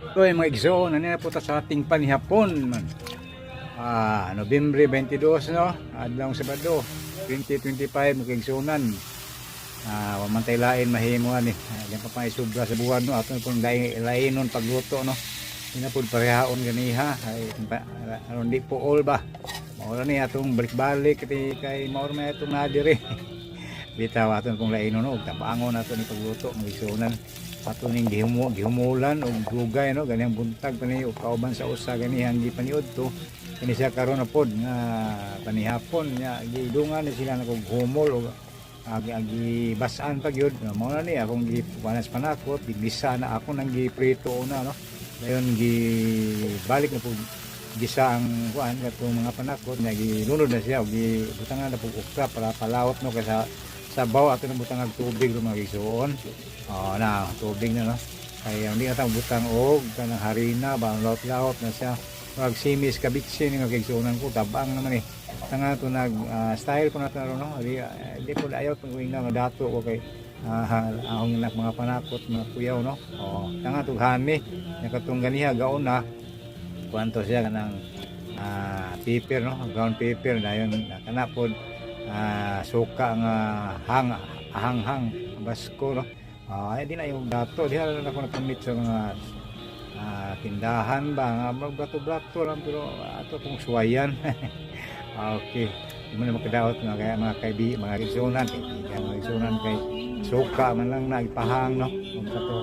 Ito mga igsoon, ano na po ta sa ating panihapon man. Nobyembre 22, no, adlaw Sabado, 2025, mga igsuonan. Wa man tay lain mahimo ani. Diyan pa isubra sa buwan, no, ato pong lain lainon pagluto, no. Di na pud parehaon ganiha ay aron di po all ba. Mao ra ni atong balik-balik kay kay mao ra may atong nadiri. Bitaw aton pong lainon, no, ug tabangon ato ni pagluto, mga igsuonan. Ato ning gihumulan og dugay, no, ganihang buntag pa ni ug kauban sa usa ganihang gipaniud to kini siya karon na pod nga panihapon nya gidungan ni sila nagog humol og agi agi basan pa gyud. Mao na ni akong gipanas panakot, gigisa na ako nang giprito una, no. Dayon gi balik na pud gisa ang kuan katong mga panakot nya gilunod na siya ug gibutangan na pug okra para palawot, no, kaysa sabaw ato na butang og tubig ro, mga igsuon. Oh, na tubig na, no. Kaya hindi na ta butang og kanang harina ba, laot-laot na siya. Mag simis kabitsi ni mga igsuonan ko, tabang naman eh. Tanga to nag style po nato no. Di ko ayaw pag nga dato ko kay akong nak mga panakot, mga kuyaw, no. Oh, tanga to honey nya katong ganiha gaon na kuanto siya kanang pepper, no, ground pepper. Dayon kana pod suka nga hang hanghang basko, no. Ay di na yung dato diha lang ako nakamit sa mga tindahan ba nga magbrato-brato lang, pero ato pong suwayan. Okay, di mo na makadaot mga kaya mga kaibi mga igsuonan, kaibigan, mga igsuonan, kay suka man lang na ipahang, no, ug kato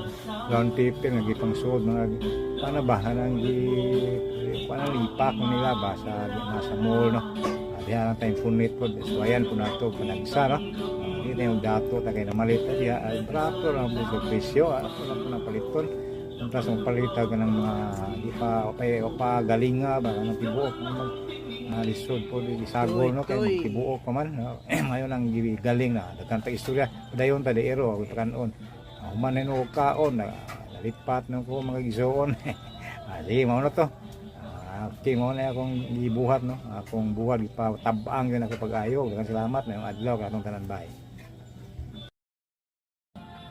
ground pepper nga gipangsuod mga paano ba kanang gi paano lipak nila ba sa nasa mall, no. Diha lang tayong punit po, suwayan po nato panagsa, no. Di na yung dato ta kay namalit ta diha ay brato lang po sa presyo ato lang po ng paliton. Kung tas mong palitag ka ng mga di pa o pa galinga ba kanang tibuok nga mag lisod po di sagol, no, kay magtibuok pa man, no? Ngayon ang galing na daghan tag istorya, padayon ta ero kanon human na og kaon na nalipat na ko, mga igsoon. Sige, mao na to. Okay, mao na akong gibuhat, no, akong buhat gipatab-ang gyud ako pag-ayo. Daghang salamat na yung adlaw katong tanan, bay.